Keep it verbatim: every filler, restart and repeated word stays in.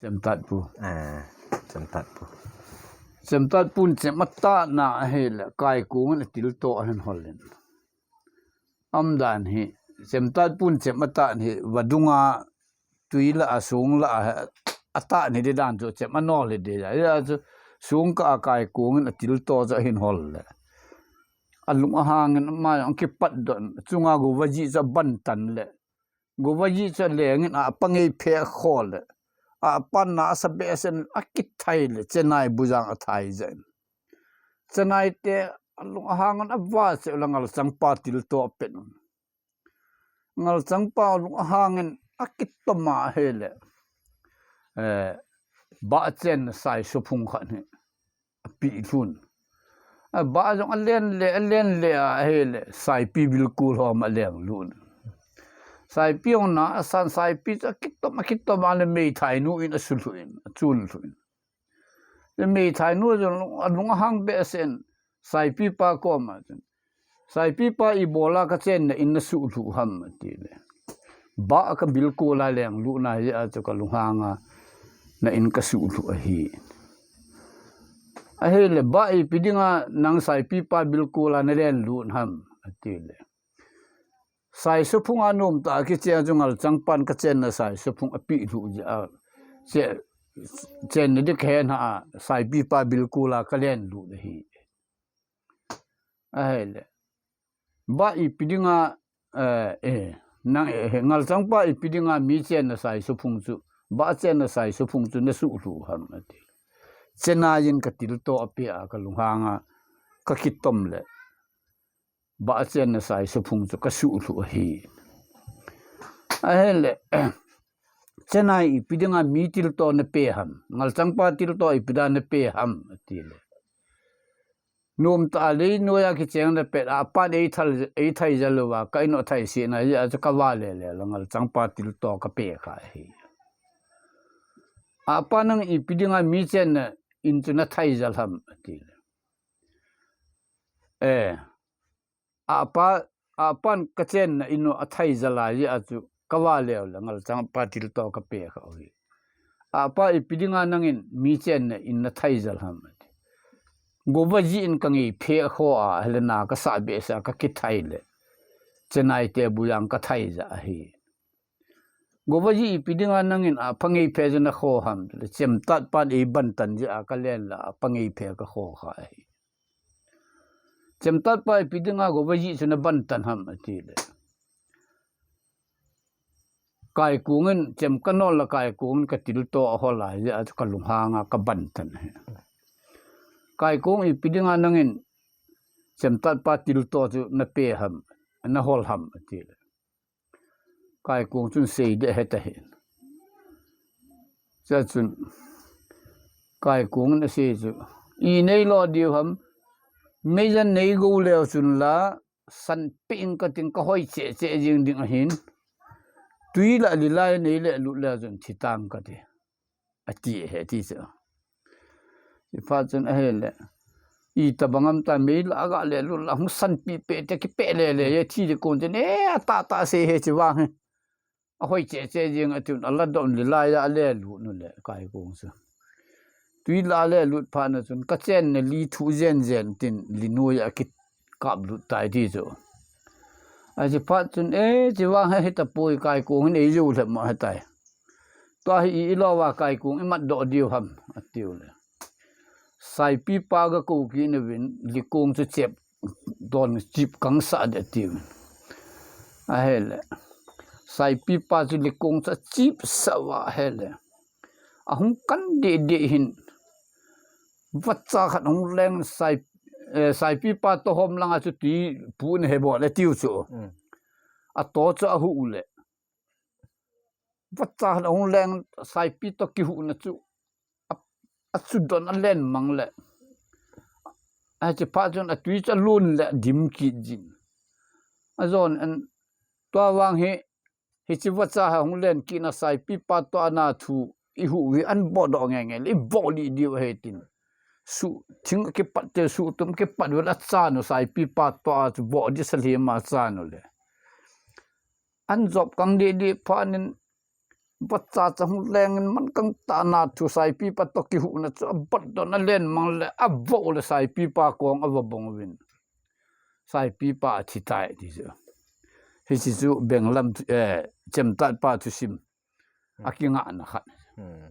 Chemtatpu. Ah, Chemtatpu. Chemtatpun chem atahna ahile, Kaikung in atilto ahin holin. Umdan hi, Chemtatpun chem atahna hi, vadunga tui lah a, sung lah a, atahna hi dan chu chem anol hi ding. Hia chu sung kah a Kaikung in atilto chu ahin hol le. Alung ahangin ama jong kipatdoh in, chunga Govaji chu abantan le. Govaji chu alengin apa ngeiphe akho le. Apanna asa behseh in akithai le, Chennai bujang athai jeh in. Chennai te alung ahangin ava cheh le Ngalchangpa tilto apen un. Ngalchangpa alung ahangin akitom ahile. Eh, ba chenna saisophung khat hi apeh lhun. Aba jong alen le, alen le ahile, Saipi bilkul hom aleng lhun. Saipi jong na asan, Saipi chu akitom, akitom a le meithainu in asulhu in, achun lhu in. Le meithainu jong alung ahang behseh in, Saipipa koma chun, Saipipa, ibola kachenna in nasuhlhu ham, atile. Ba kabilkul a leng lhun ahi a chu kalunghanga na in kasuhlhu ahi. Ahile, ba ipi dinga nang Saipipa bilkul a nalen lhun ham, atile. Saisophung a nomtah a kicheng chu Ngalchangpan kachenna saisophung apeh lhu jeh a. Che, chenna ding kahe na a, Saipipa bilkul a kalen lhun ahi. Ahile. Ba ipi dinga, eh, eh, nang, eh, Ngalchangpa ipi dinga mi chenna saisophung chu, ba chenna saisophung chu nasuhlhu ham ati. Chennai in katilto ape a kalunghanga kakitom le. Ba chenna saisophung chu kasuhlhu ahi. Ahile, Chennai ipi dinga mi tilto nape ham. Ngalchangpa tilto ipi dinga nape ham, atile. Nomtah a lei noiya kicheng le pet a, apan eithal, eithai jal uva, ka in u athaisih na, hia chu kavale le, Ngalchangpa tilto kape kha ahi. Apa nang ipi dinga mi chenna in chu nathai jal ham, atile. Eh, apa, apan kachenna in u athai jal a, hia chu kavale le, Ngalchangpa tilto kape kha ahi. Apa ipi dinga nangin mi chenna in nathai jal ham ati. Govaji in kangei phe kho a, ahile na kasah behseh a kakithai le. Chennai te bujang kathai jal ahi. Govaji ipi dinga nangin apa ngei phe chu nakho ham, le Chemtatpan eibantan jeh a kalen le apa ngei phe kakho kha ahi. Chemtatpa ipi dinga Govaji chu nabantan ham atile. Kaikung in, Chemkanol le Kaikung in katilto ahol a, hia chu kalunghanga kabantan ahi. Kaikung ipi dinga nangin Chemtatpa tilto chu nape ham, nahol ham atile. Kaikung chun seideh heta hin. Chachun Kaikung in asei chu, inei lo diu ham, meijan neigo leu chun la, sanpeh ing kating kahoi cheh cheh jing ding ahin. Tui lah lilai neile lut leu chun thitang kati. Ati ahi, ati chu. Chuphat chun ahile. Itobang ham ta mei lah aga le lut lah hung sanpeh peh te kipeh le le, ye thi di kon chun, e, atah tah sei he chu vang he. Ahoi cheh cheh jing a chun, aladom lilai a le lut nu le, Kaikung chu. Tui lah le lut phat na chun, kachenna li thu jen jen tin, li noiya kikap lut tai ti chu. Ahi chuphat chun, e, chu vang he, hitapoi Kaikung hin eijou lhep mo hetai. Tua hi i, ilo uva Kaikung imat doh diu ham, atiu le. Saipipa gakou kit nauvin, likong chu chep don chip kangsah ding atiu. Ahile. Saipipa chu likong chu achip sah uva ahile. Ahung kan deh deh hin. Vacha khat ahung leng sai, eh, Saipipa toh hom langa chu tui pu in he bol atiu chu. Mm. Ato chu ahuh le. Vacha khat ahung leng Saipi toh kihuhna chu. A, achudon alen mang le. Ahi chuphat chun atui chu alun le adim kit jin. Ajon in tua vang hi, hiche vacha hi ahung len kit na Saipipa toh ana thu ihuh uve, an bodoh nge nge le, iboh lih diu ahi tin. Suh, thing kipat te, suh tum kipat uve le achan u Saipipa toh a chu boh ding sa lhim a achan u le. An jop kang deh deh phat in Vacha cha hung lengin man kang tana thu Saipipa toh kihuhna chu abat don a len mang le avo le Saipipa kong ava bong uvin. Saipipa athi tai ti chu. Hiche chu Benglam thu, eh, Chemtatpa thusim. Hmm. Akingahna khat. Hmm.